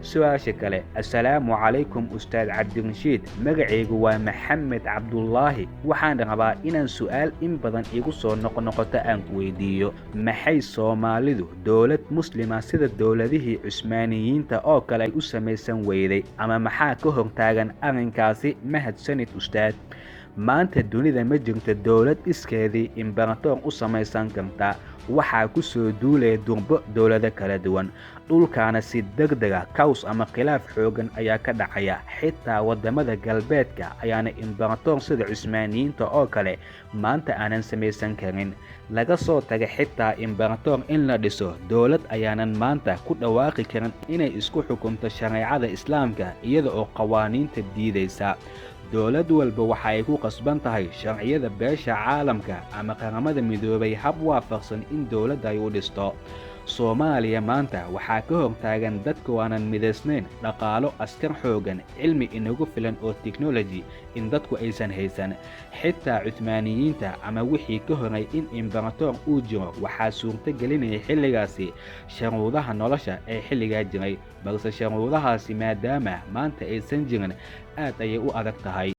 Su-aasha kale: Assalaamu calaykum, Ustaad Cabdirashiid. Magacaygu waa Maxamed Cabdulaahi. Waxaan rabaa inaan su-aal in badan igu soo noqnoqoto aan ku weydiiyo. Maxay Soomaalidu dowlad Muslima sida dowladihii Cusmaaniyiinta oo kale ay u samaysan weyday, ama maxaa ka hortaagan arrinkaasi? Mahadsanid, ustaad. Maanta dunida ma jirto dowlad iskeedii imbaratoor u samaysan karta. Waxaa ku soo duulaya durbo dowlado kala duwan, dhulkaana si degdega chaos ama khilaaf xoogan ayaa ka dhacaya. Xitaa wadamada Galbeedka ayaana imbaratoor sida Cusmaaniyiinta oo kale maanta aanan samaysan karin. Laga soo taga xitaa imbaratoor in la dhiso, dowlad ayaanan maanta ku dhawaaqi karin inay isku xukunto shareecada Islaamka iyada oo qawaaniinta diidaysa. Dowlad walba waxa ay ku qasban tahay sharciyada beesha caalamka ama Qaramada Midoobay hab waafaqsan in dowladda ay u dhisto. Soomaaliya maanta waxaa ka hortaagan dadka waanan midaysnayn, dhaqaalo, askar xoogan, cilmi inagu filan oo technology in dadku aysan haysan. Xitaa Cuthmaaniyiinta ama wixii ka horay in imbaratoor uu jiro waxaa suurto gelinaya xilligaasi sharuudaha nolosha ee xilligaa jiray, balse sharuudahaasi maadaama maanta aysan jirin, aad ayay u adag tahay.